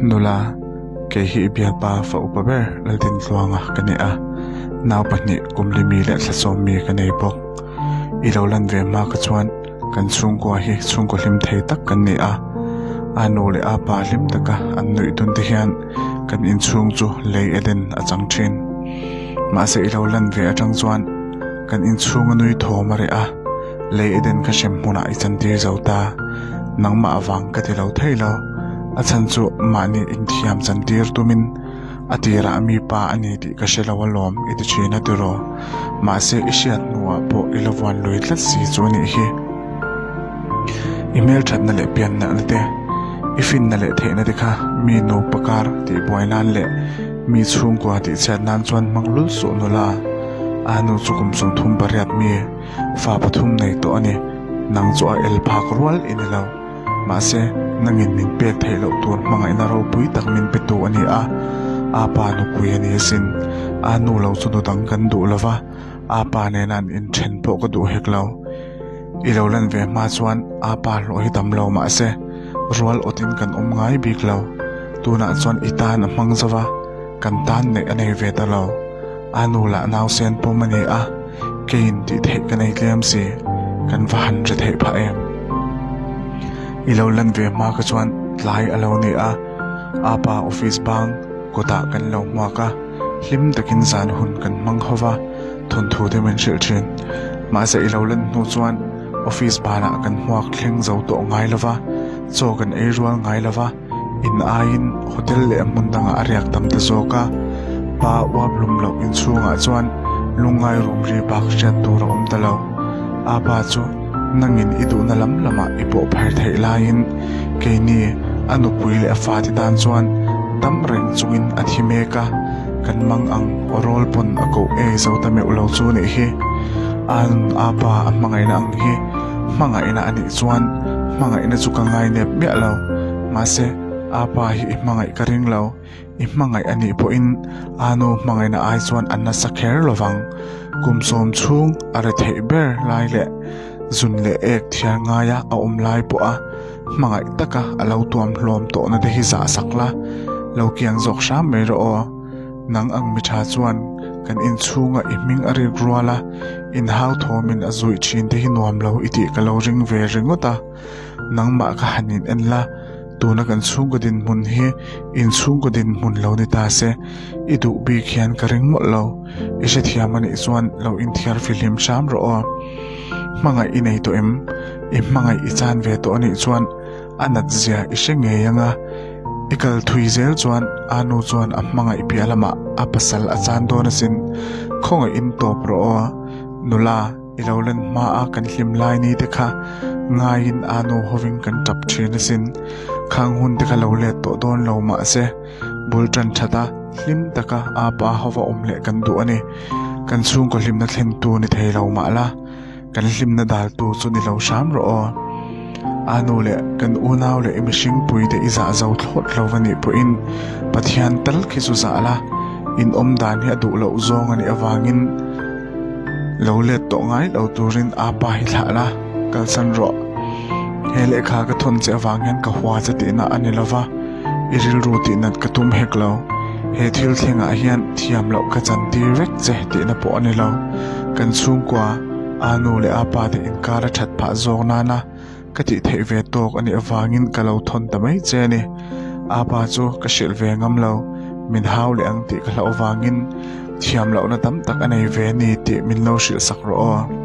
Nula, kei hi i bialpa fa upa ber Laldintluanga ka ni a, nau pahnih kum li mi leh thla sawm mi ka nei bawk. I lo lan ve hma kha chuan kan chhungkua hi chhungkaw hlim thei tak kan ni a, a nu leh a pa hlim taka an nuih dun te hian kan inchhung chu lei Eden a chang thin. Mahse i lo lan ve atang chuan kan inchhunga nui thawm a reh a, lei Eden kha hrem hmunah i chantir zo ta. Nangmah avang ka ti lo thei lo, a chhan chu mahni inthiam chantir tumin a tirah mi pa a ni tih ka hre lo alawm i ti thin a tiraw? Mahse i hriat hnuah pawh i la vuan lui tlat si chu a nih hi. I hmelthatna leh piannalhna te, i finna leh theihna te kha mi nupa kar tihbuai nan leh mi chhungkua tihchhiat nan chuan hmang lul suh nula. A nu chu kum 38 mi fa pathum nei tawh a ni. Nang chu a el phak rual i ni lo. Mahse, nangin min pek theih loh tur hmangaihna ropui tak min pe tu a ni a, a pa nupui a ni asin. A nu lo chu nu dang kan duh lo va, a pa nena an inthen pawh ka duh hek lo. I lo lan ve hma chuan a pa hlawh hi tam lo mahse, rual awtin kan awm ngai bik lo. Tunah chuan i tan a hmang zo va, kan tan neih a nei ve ta lo. A nu lah nausen pawm a ni a. Keiin tih theih ka nei tlem si, kan va han ri theih phah em? I lo lan ve hma kha chuan tlai a lo ni a, apa office bang kawtah kan lo hmuak a, hlim takin zan hun kan hmang ho va, thawnthu te min hrilh thin. Mahse i lo lan hnu chuan office banah kan hmuak thleng zo tawh ngai lo va, chaw kan ei rual ngai lo va, In aiin hotel leh hmun dangah a riak tam ta zawk a, pa uap lum loh inchhungah chuan lungngai rum ri bak hriat tur a awm ta lo. A pa chu nangin i duhna lam lamah i pawh phar theih laiin keini a nupui leh a fate tan chuan dam reng chungin a thi mek a, kan mang ang aw rawl pawn a koh ei zo ta meuh lo chu nih hi. A nun a pa a hmangaihna ang hi hmangaihna a nih chuan hmangaihna chu ka ngainep miah lo. Mahse, a pa hi i hmangaih ka ring lo. I hmangaih a nih pawhin a nu hmangaihna ai chuan a nasa kher lo vang. Kum sawm chhung a re theih ber lai leh zun leh ek thiar ngaia a awm lai pawha hmangaih taka a lo tuam hlawm tawhna te hi zah sak la, lo kiang zawk hram mai rawh aw. Nang ang mi tha chuan kan inchhunga i hming a rik rual a, inhau thawmin a zuih thin te hi nuam lo i tih ka lo ring ve ringawt a. Nangmah ka han in en la, tuna kan chhungkaw dinhmun hi in chhungkaw dinhmun lo ni ta se, i duh bik hian ka ring mawlh lo. I hrethiam a nih chuan lo inthiar fihlim hram rawh aw. Hmangaih i nei tawh em? I hmangaih i chan ve tawh a nih chuan a nat zia i hre ngei ang a, i kal thui zel chuan a nu chuan a hmangaih piah lamah a pasal a chan dawn asin. Khawngaih in tawp rawh aw, nula. I lo lan hma a kan hlim lai ni te kha ngaiin a nu hovin kan tap thin asin. Khang hun te kha lo let tawh dawn lo mahse bul tan that a, hlim taka a pa hova awm leh kan duh a ni. Kan chhungkaw hlimna thlen tu ni thei lo mah la, kan hlimna dal tu chu ni lo hram rawh aw. A nu leh kan unau leh i mihring pui te i zah zo thlawt lo va nih pawhin Pathian tal khi chu zah la, in awm dan hi a duh loh zawng a nih avangin, Lo let tawh ngai lo turin a pa hi thlah la, kalsan rawh. He lehkha ka thawn che avang hian ka hua che tihna a ni lova, i rilru tihnat ka tum hek lo. He thil thlengah hian thiam loh ka chan tir vek che tihna pawh a ni lo. Kan chhungkua, a nu leh a pa te inkar a that phah zawk nana ka tih theih ve tawk a nih avangin ka lo thawn ta mai che a ni. A pa chu ka hrilh ve ngam lo, min hau leh ang tih ka hlauh avangin thiam lohna tam tak a nei ve a ni tih min lo hrilh sak rawh aw.